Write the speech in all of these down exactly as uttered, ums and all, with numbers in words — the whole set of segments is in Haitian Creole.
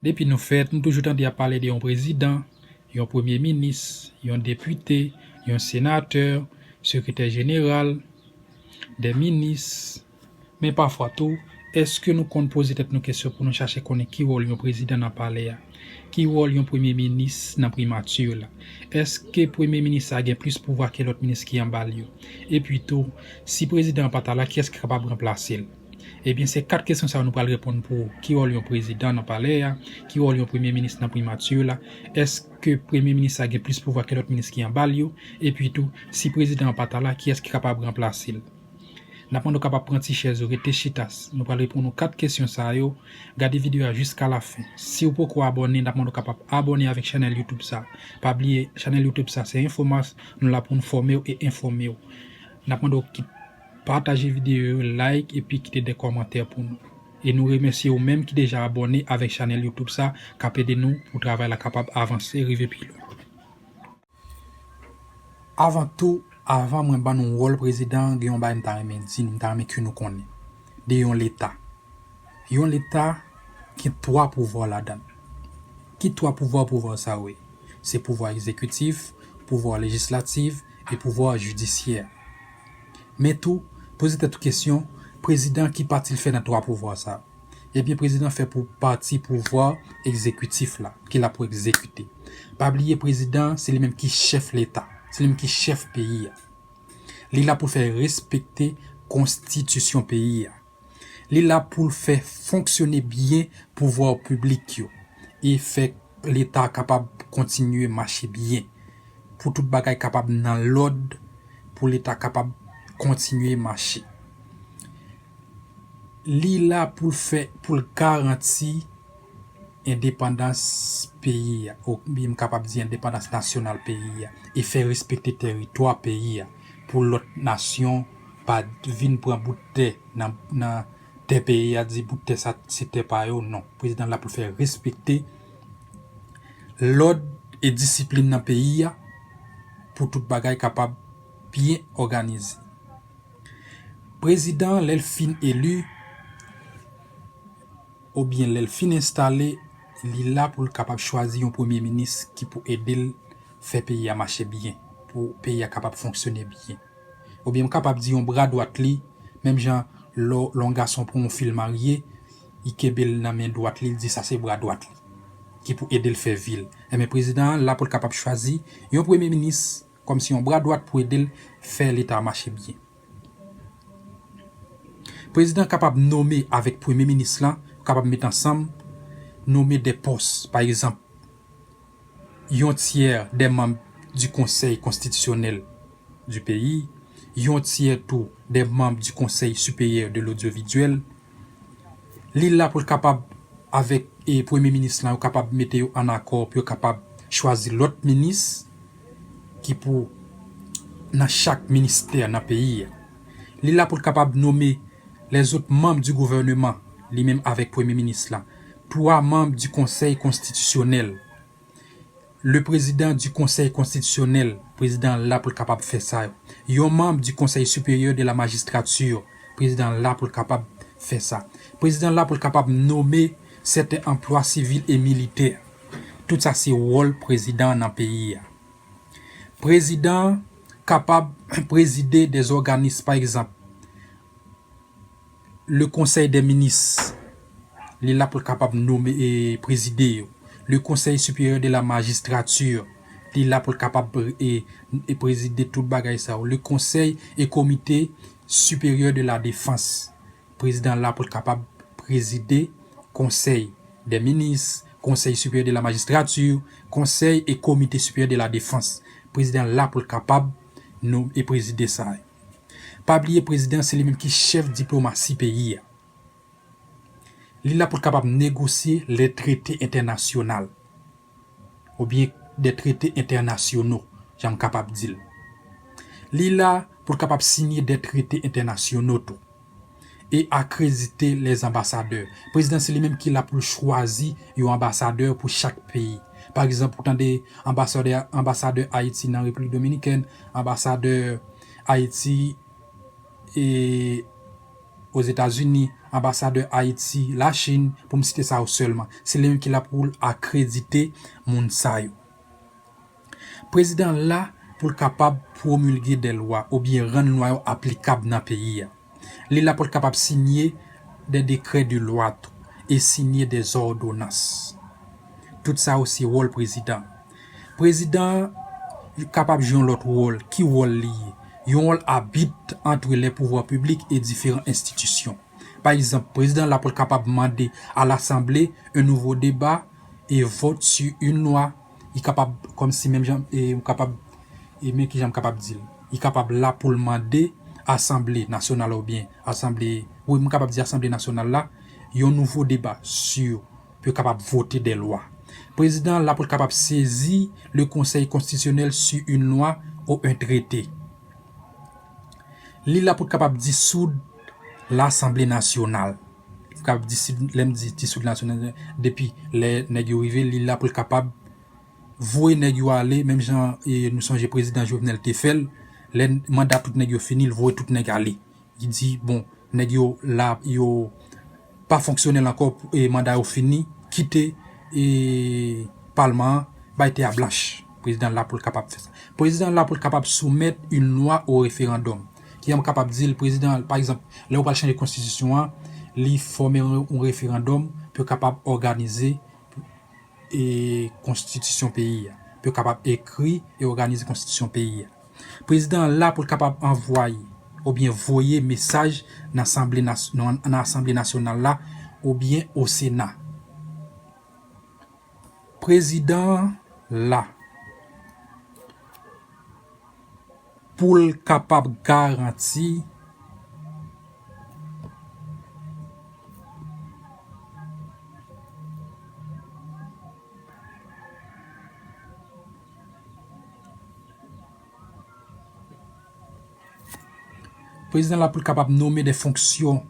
Depi nou fèt, nou toujou tande y ap pale de yon prezidan, yon premye minis, yon depite, yon senatè, sekretè jeneral, de minis. Men pafwa tou, èske nou konn poze tèt nou kesyon pou nou chache konnen ki wòl yon prezidan nan palè a? Ki wòl yon premye minis nan primati la? Èske premye minis sa gen plis pouvwa ke lòt minis ki anba l yo? Epi tou, si prezidan an pa ta la, kiyès ki kapab ranplase l? Ebyen, se kat kesyon sa yo nou pral reponn pou ou. Ki wòl yon prezidan nan palè a? Ki wòl yon premye minis nan primati la? Èske premye minis sa gen plis pouvwa ke lòt minis ki anba l yo? Epi tou, si prezidan an pa ta la, kiyès ki kapab ranplase l? N ap mande w kapab pran ti chèz ou, rete chita. Nou pral reponn ou kat kesyon sa yo. Gade videyo a jiska lafen. Si w poko abòne, n ap mande w kapab abòne avèk chanèl YouTube sa. Pa bliye, chanèl YouTube sa se Infomas, nou la pou n fòme w e enfòme w. N ap mande w ki pataje videyo yo, like, epi kite de kòmantè pou nou. E nou remèsye ou menm ki deja abòne avèk chanèl YouTube sa, k ap ede nou pou travay la kapab avanse, rive pi lwen. Avan tou, avan mwen ban nou wòl prezidan, gen yon bagay m ta renmen di nou, m ta renmen ke nou konnen de yon leta. Yon leta gen twa pouvwa ladan l. Ki twa pouvwa, pouvwa sa yo ye? Se pouvwa egzekitif, pouvwa lejislatif e pouvwa jidisyè. Men tou, poze tèt ou kesyon, prezidan ki pati l fè nan twa pouvwa sa yo? Ebyen, prezidan fè pou pati pouvwa egzekitif la, ki la pou egzekite. Pa bliye, prezidan, se li menm ki chèf leta, se li menm ki chèf peyi a. Li la pou l fè respekte konstitisyon peyi a. Li la pou l fè fonksyone byen pouvwa piblik yo e fè leta kapab kontinye mache byen, pou tout bagay kapab nan lòd, pou leta kapab kontinye mache. Li la pou l fè, pou l garanti endepandans peyi a, oubyen m kapab di endepandans nasyonal peyi a, e fè respekte teritwa peyi a, pou lòt nasyon pa vin pran bout tè nan, nan tè peyi a, di bout tè sa se tè pa yo, non. Prezidan la pou l fè respekte lòd e disiplin nan peyi a, pou tout bagay kapab byen òganize. Prezidan, lè l fin eli, oubyen lè l fin enstale, li la pou l kapab chwazi yon premye minis ki pou ede l fè peyi a mache byen, pou peyi a kapab fonksyone byen. Oubyen m kapab di yon bra dwat li, menm jan lè w, lè yon gason pran yon fi l marye, li kenbe l nan men dwat li, li di sa se bra dwat li, ki pou ede l fè vi l. Enben, prezidan an la pou l kapab chwazi yon premye minis kòmsi yon bra dwat pou ede l fè leta a mache byen. Prezidan kapab nonmen avèk premye minis lan, kapab met ansanm, nonmen de pòs, pa egzanp, yon tyè dè manm di Konsèy Konstitisyonèl di peyi, yon tyè tou dè manm di Konsèy Sipeyè de Lodyovizyèl. Li la pou l kapab, avèk, e, premye minis lan, yo kapab mete yo an akò pou yo kapab chwazi lòt minis ki pou nan chak ministè nan peyi a. Li la pou l kapab nonmen lèzòt manm di gouvèneman, li menm avèk premye minis lan, twa manm di Konsèy Konstitisyonèl. Le président du Conseil constitutionnel, prezidan an la pou l kapab fè sa yo. Yon manm du Conseil supérieur de la magistrature, prezidan an la pou l kapab fè sa. Prezidan an la pou l kapab nonmen sèten anplwa sivil e militè. Tout sa se wòl prezidan an nan peyi a. Prezidan an kapab prezide de zòganis, pa egzanp, le Conseil des ministres, li la pou l kapab nonmen e prezide yo. Le Conseil supérieur de la magistrature, li la pou l kapab e, e prezide tout bagay sa yo. Le Conseil et Comité supérieur de la défense, prezidan la pou l kapab prezide Conseil des ministres, Conseil supérieur de la magistrature, Conseil et Comité supérieur de la défense. Prezidan la pou l kapab non e prezide sa yo. Pa bliye prezidan se li menm ki chèf diplomasi peyi a. Li la pou l kapab negosye les traités internationaux oubyen des traités internationaux, jan m kapab di l. Li la pou l kapab siyen des traités internationaux tou e akredite les ambassadeurs. Prezidan se li menm ki la pou l chwazi yon anbasadè pou chak peyi. Pa egzanp, ou tande anbasadè, anbasadè Ayiti nan Repiblik Dominikèn, anbasadè Ayiti e Ozetazini, anbasadè Ayiti, Lachin, pou m site sa yo sèlman. Se li menm ki la pou l akredite moun sa yo. Prezidan an la pou l kapab pwomilge de lwa oubyen rann lwa yo aplikab nan peyi a. Li la pou l kapab sinye de dekrè de lwa tou e sinye de zòdonans. Tout sa yo se wòl prezidan. Prezidan an kapab jwe yon lòt wòl. Ki wòl li ye? Yon wòl abit antre lè pouvwa piblik e diferan enstitisyon. Pa egzanp, prezidan la pou l kapab mande a lasanble un nouveau débat et vote sur une loi. Li kapab, kòmsi menm jan, e, ou kapab, e, men ki jan m kapab di l. Li kapab la pou l mande asanble nasyonal oubyen asanble, wi, m kapab di asanble nasyonal la, yon nouvo deba sou pou yo kapab vote de lwa. Prezidan la pou l kapab sezi le Conseil constitutionnel sur une loi ou un traité. Li la pou l kapab disoud Lasanble Nasyonal. Li kapab disoud, lè m di disoud Lasanble Nasyonal, depi lè nèg yo rive, li la pou l kapab voye nèg yo ale, menm jan, e, nou sonje prezidan Jovenel te fè l, lè manda tout nèg yo fini, l voye tout nèg ale. Li di, bon, nèg yo la, yo pa fonksyonèl ankò, e, manda yo fini, kite, e, palman an, bay tè a blanch. Prezidan la pou l kapab fè sa. Prezidan la pou l kapab soumèt une loi au référendum. Ki an kapab di l, prezidan, pa egzanp, lè yo pral chanje konstitisyon an, li fòme yon, yon referandòm pou yo kapab òganize, e, konstitisyon peyi a. Pou yo kapab ekri e òganize konstitisyon peyi a. Prezidan an la pou l kapab anvwaye oubyen voye mesaj nan Asanble Nas-, nan, nan Asanble Nasyonal la oubyen o Sena. Prezidan an la pou l kapab garanti Prezidan la pou l kapab nonmen de fonksyon,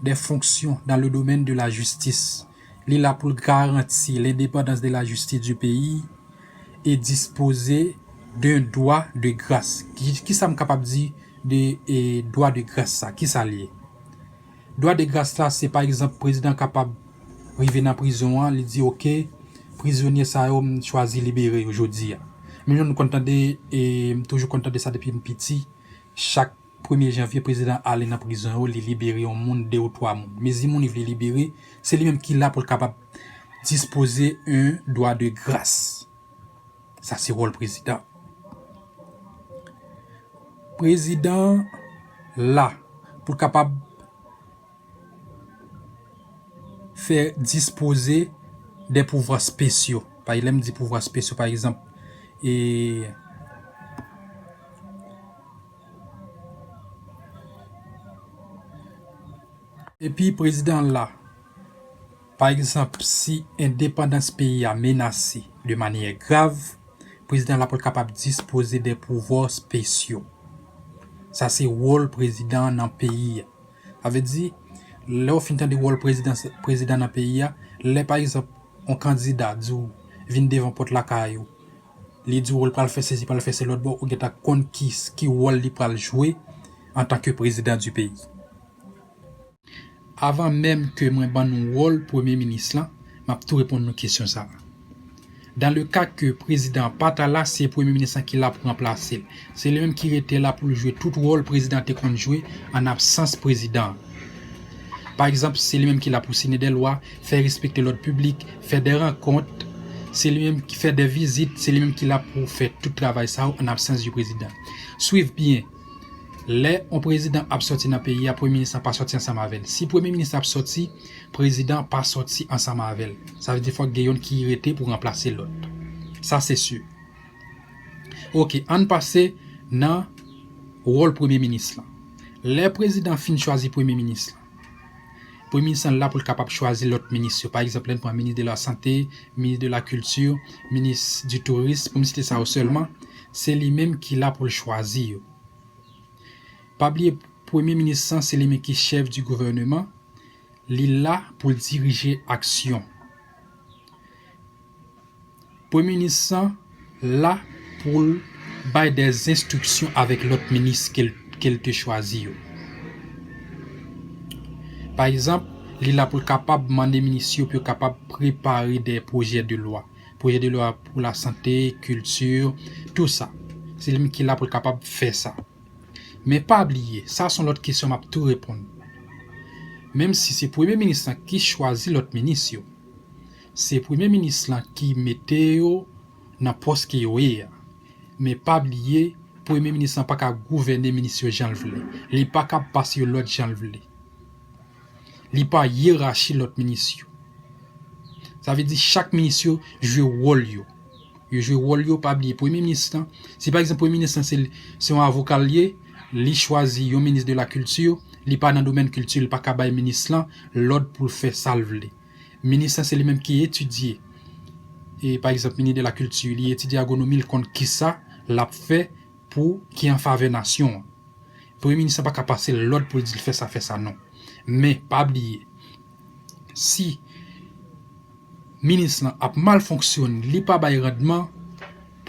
de fonksyon dans le domaine de la justice. Li la pou l garanti l'indépendance de la justice du pays et disposer d'un droit de grâce. Ki, kisa m kapab di de, e, dwa de gras sa? Kisa l ye? Dwa de gras la, se pa egzanp, prezidan kapab rive nan prizon an, li di, "Oke, prizonye sa yo, m chwazi libere yo jodi a." Menm jan nou konn tande, e, m toujou konn tande sa depi m piti, chak premye janvye, prezidan ale nan prizon yo, li libere yon moun, de ou twa moun. Mezi moun li vle libere, se li menm ki la pou l kapab dispoze un droit de grâce. Sa se wòl prezidan. Prezidan la pou l kapab fè dispoze de pouvwa espesyo. Pa, lè m di pouvwa espesyo, pa egzanp, e, epi prezidan la, pa egzanp, si endepandans peyi a menase de manyè grav, prezidan la pou l kapab dispoze de pouvwa espesyo. Sa se wòl prezidan nan peyi a. Sa vle di, lè w fin tande wòl prezidan, prezidan nan peyi a, lè pa egzanp, yon kandida di w vin devan pòt lakay ou, li di w l pral fè sesi, pral fè selòt, bon, ou gentan konn ki, ki wòl li pral jwe antanke prezidan di peyi. Avan menm ke mwen ban nou wòl premye minis lan, m ap tou reponn nou kesyon sa a. Dans le cas ke prezidan an pa ta la, se premye minis lan ki la pou ranplase l. Se li menm ki rete la pou l jwe tout wòl prezidan te konn jwe an absans prezidan an. Pa egzanp, se li menm ki la pou siyen de lwa, fè respekte lòd piblik, fè de rankont, se li menm ki fè de vizit, se li menm ki la pou fè tout travay sa yo an absans di prezidan. Swiv byen, lè yon prezidan ap sòti nan peyi a, premye minis lan pa sòti ansanm avè l. Si premye minis lan ap sòti, prezidan an pa sòti ansanm avè l. Sa vle di fòk gen youn ki rete pou ranplase lòt. Sa se si. Oke, ann pase nan wòl premye minis lan. Lè prezidan fin chwazi premye minis lan, premye minis lan la pou l kapab chwazi lòt minis yo. Pa egzanp, lè n pran minis de la sante, minis de la kilti, minis di touris, pou m site sa yo sèlman, se li menm ki la pou l chwazi yo. Pa bliye, premye minis lan, se li menm ki chèf di gouvèneman, li la pou l dirije aksyon. Premye minis lan la pou l bay de enstriksyon avèk lòt minis ke l, ke l te chwazi yo. Pa egzanp, li la pou l kapab mande minis yo pou yo kapab prepare de pwojè de lwa. Pwojè de lwa pou lasante, kilti, tou sa. Se li menm ki la pou l kapab fè sa. Men pa bliye, sa se yon lòt kesyon m ap tou reponn. Menm si se premye minis lan ki chwazi lòt minis yo, se premye minis lan ki mete yo nan pòs ke yo ye a. Men pa bliye, premye minis lan pa ka gouvène minis yo jan l vle. Li pa ka pase yo lòd jan l vle. Li pa yerachi lòt minis yo. Sa vle di chak minis yo jwe wòl yo. Yo jwe wòl yo, pa bliye premye minis lan. Si pa egzanp premye minis lan se, se yon avoka l ye, li chwazi yon minis de la kilti, li pa nan domèn kilti, li pa ka bay minis lan lòd pou l fè sa l vle. Minis lan se li menm ki etidye. E pa egzanp, minis de la kilti, li etidye agwonomi, li konn kisa l ap fè pou ki an favè nasyon an. Premye minis lan pa ka pase lòd pou l di l fè sa, fè sa, non. Men, pa bliye, si minis lan ap mal fonksyone, li pa bay randman,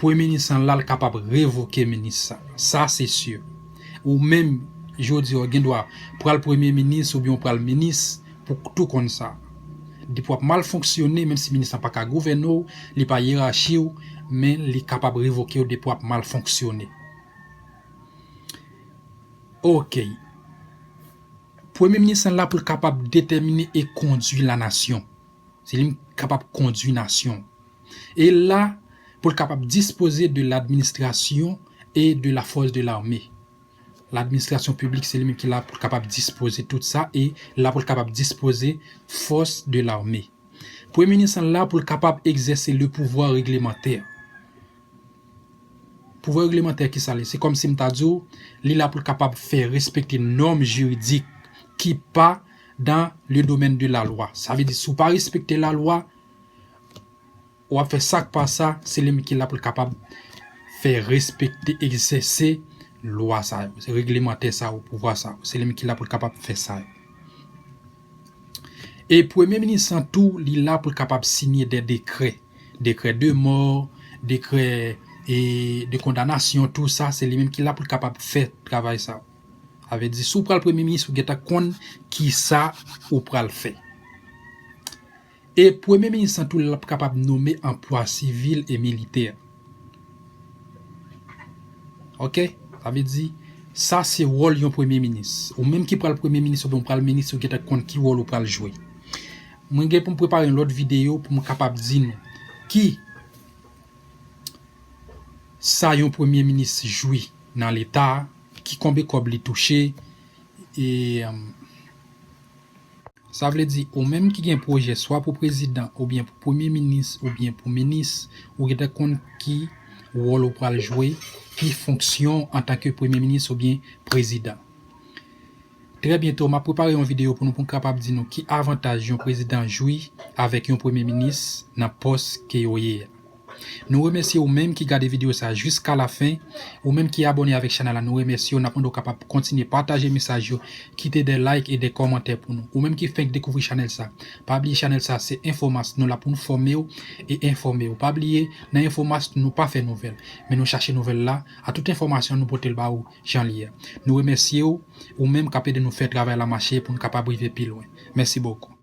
premye minis lan la, l kapab revoke minis sa. Sa, se si. Ou menm, jodi a, w gen dwa pral premye minis oubyen w pral minis pou tou konn sa. Depi w ap mal fonksyone, menm si minis lan pa ka gouvène w, li pa yerachi w, men li kapab revoke w depi w ap mal fonksyone. Ok. Premye minis lan la pou l kapab detèmine e kondui la nasyon. Se li menm ki kapab kondui nasyon. E la, pou l kapab dispoze de ladministrasyon e de la fòs de lame. Ladministrasyon piblik, se li menm ki la pou l kapab dispoze tout sa e la pou l kapab dispoze fòs de lame. Premye minis lan la pou l kapab egzèse le pouvwa reglemantè. Pouvwa reglemantè ki sa l ye? Se kòmsi m ta di w, li la pou l kapab fè respekte nòm jiridik ki pa dans le domaine de la loi. Sa vle di, si w pa respekte lalwa, w ap fè sa k pa sa, se li menm ki la pou l kapab fè respekte, egzèse lwa sa yo, reglemantè sa yo, pouvwa sa yo. Se li menm ki la pou l kapab fè sa yo. E premye minis lan tou, li la pou l kapab siyen de dekrè. Dekrè de mò, dekrè e de kondanasyon, tou sa, se li menm ki la pou l kapab fè travay sa yo. Sa vle di, si w pral premye minis, ou gentan konn kisa ou pral fè. E premye minis lan tou, l ap kapab nonmen anplwa sivil e militè. Ok? Sa vle di, sa se wòl yon premye minis. Ou menm ki pral premye minis oubyen w pral minis, ou gentan konn ki wòl ou pral jwe. Mwen gen pou m prepare yon lòt videyo pou m kapab di nou ki sa yon premye minis jwi nan Leta, ki konbe kòb li touche, e, sa vle di, ou menm ki gen pwojè swa pou prezidan, oubyen pou premye minis, oubyen pou minis, ou gentan konn ki wòl ou pral jwe, ki fonksyon antanke premye minis oubyen prezidan. Trè byento, m ap prepare yon videyo pou nou, pou m kapab di nou ki avantaj yon prezidan jwi avèk yon premye minis nan pòs ke yo ye a. Nou remèsye ou menm ki gade videyo sa jiska lafen. Ou menm ki abòne avèk chanèl la, nou remèsye w. N ap mande w kapab kontinye pataje mesaj yo, kite de like e de kòmantè pou nou. Ou menm ki fenk dekouvri chanèl sa, pa bliye chanèl sa se Info Mass, nou la pou nou fòme w e enfòme w. Pa bliye, nan Info Mass nou pa fè nouvèl, men nou chache nouvèl la. A tout enfòmasyon nou pote l ba ou jan l ye a. Nou remèsye w, ou menm k ap ede nou fè travay la mache pou n kapab rive pi lwen. Mèsi bokou.